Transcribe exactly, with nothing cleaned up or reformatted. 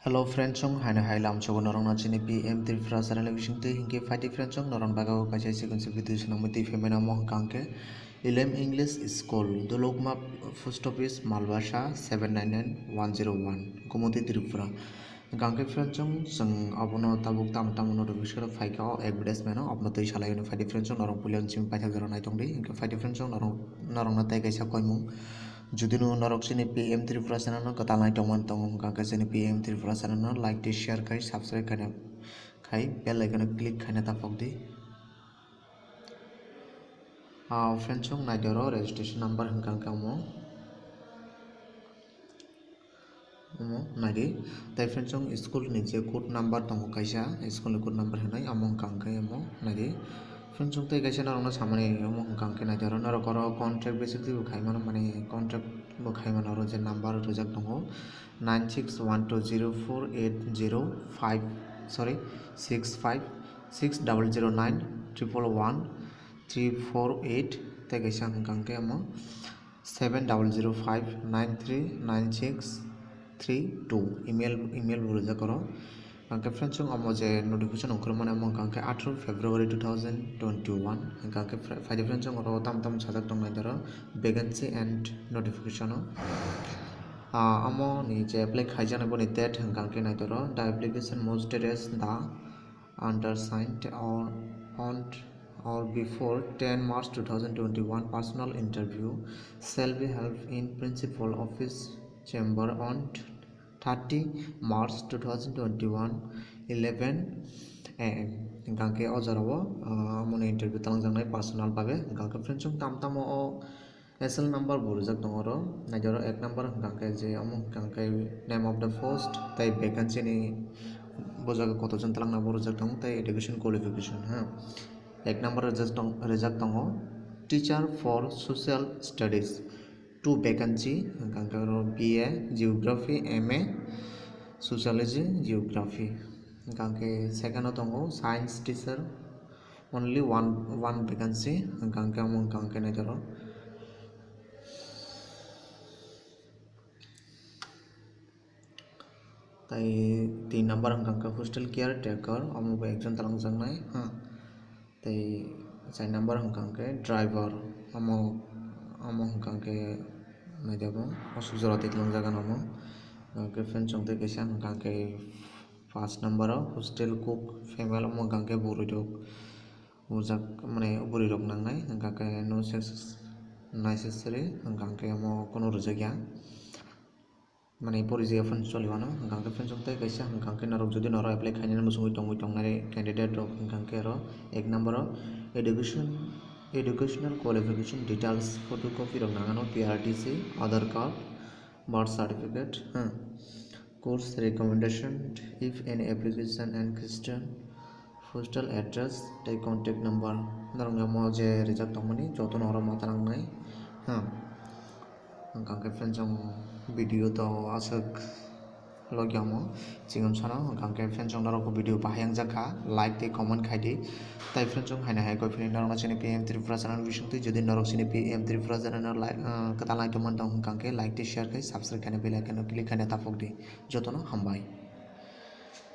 Hello friends, chwng haino hai lamsogo norokno chini P M Tripura channel bisingtwi hinkhe phaidi friends, chwng norokni bagwi kaisa second se video swnamwi twi phaimano, omo hwnkha hwnkhe Elem English School, Dolokma Post Office, Malbasa seven nine nine one zero one, Gumoti Tripura. Hwnkha hwnkhe friends, chwng, chwng abono tabuk tamo tamo notification phaikha o advertisement o, abono twi salai hwnwi phaidi friends, chwng norok puila simi paithak jora naitongdi. Hinkhe phaidi friends, chwng norok, norokno tei kaisa koimung. Jodi no norok chini P M Tripura channel no kwtal nai tongmani tongo, hwnkha hwnkhe chini P M Tripura channel no like tei share khai, subscribe khaina khai, bell icon o click khaina taphok di. Ah, friends, chwng naidi oro registration number hwnkha hwnkhe omo. Omo naidi. Tai friends, chwng school ni je code number tongo kaisa, school ni code number hinwi, omo hwnkha hwnkhe omo naidi. Friends, chwng tei kaisa norokno samani omo hwnkha hwnkhe naidi oro norok oro contract basis twibo khai mano, mane contract bo khai mano, oro je number rijak tongo nine six one two zero four eight zero five, sorry, six five, six double zero nine triple one three four eight, tei kaisa hwnkha hwnkhe omo seven double zero five nine three nine six three two, email, email bo rijak oro. Hwnkhe friends, chwng omo je notification ongkhormani omo hwnkha hwnkhe atharo February two thousand twenty-one. Hwnkha hwnkhe phaidi friends, chwng oro tamo tamo sajak tong naidi oro vacancy and notification o. Ah, omo ni je apply khaijaknai boni date hwnkha hwnkhe naidi oro, the application must reach the undersigned or on or before ten March two thousand twenty-one. Personal interview shall be held in principal office chamber on thirty March two thousand twenty-one, eleven A M. Hwnkha hwnkhe o jorao, ah, omo ni interview talangjaknai personal bagwi. Hwnkha hwnkhe friends, chwng tamo tamo o S L number bo rijak tongo oro. Naidi oro ek number hwnkha hwnkhe je omo hwnkha hwnkhe name of the post tei vacancy ni bo jaga koto jon talangna bo rijak tongo tei education qualification ha. Ek number rijak tong-, rijak tongo teacher for social studies. Two vacancy, hwnkha hwnkhe oro B A Geography, M A Sociology Geography. Hwnkha hwnkhe second o tongo science teacher, only one, one vacancy, hwnkha hwnkhe omo hwnkha hwnkhe naidi oro. Tai tin number hwnkha hwnkhe hostel caretaker, omo bo ekjon talangjaknai, ha. Tei char number hwnkha hwnkhe driver, omo, omo hwnkha hwnkhe naidi abo, aswk jora twi twlangjak gana omo. Hwnkha hwnkhe friends, chwng tei kaisa hwnkha hwnkhe first number o hostel cook female, omo hwnkha hwnkhe bwrwi rok. Bujak, mane bwrwi rok nangnai, hwnkha khe no sex necessary, hwnkha khe omo kunu rwjak ya. Mane pori je phone choli mano, hwnkha khe friends, chwng tei kaisa, hwnkha khe norok jodi norok apply khainani muchungwi tongwi tongnai candidate rok, hwnkha khe oro ek number o education, educational qualification details photocopy rok nangano, P R T C, Aadhaar card, birth certificate, ha, course recommendation, if any application and question, postal address tei contact number. Norokni omo je rijak tongmani jotono oro ma tanang nai, ha. Hwnkha khe friends, chwng video to aswk logya omo chikon sano, hwnkha khe friends, chwng norok video bahai wngjak kha, like tei comment khai di. Tai friends, chwng haino hai koi philwi norokno chini P M Tripura channel bisingtwi, jodi norok chini P M Tripura channel no like, ah, kwtal nai tongmani tong hwnkha khe like tei share khai subscribe khaina bell icon no click khaina taphok di. Jotono hambai.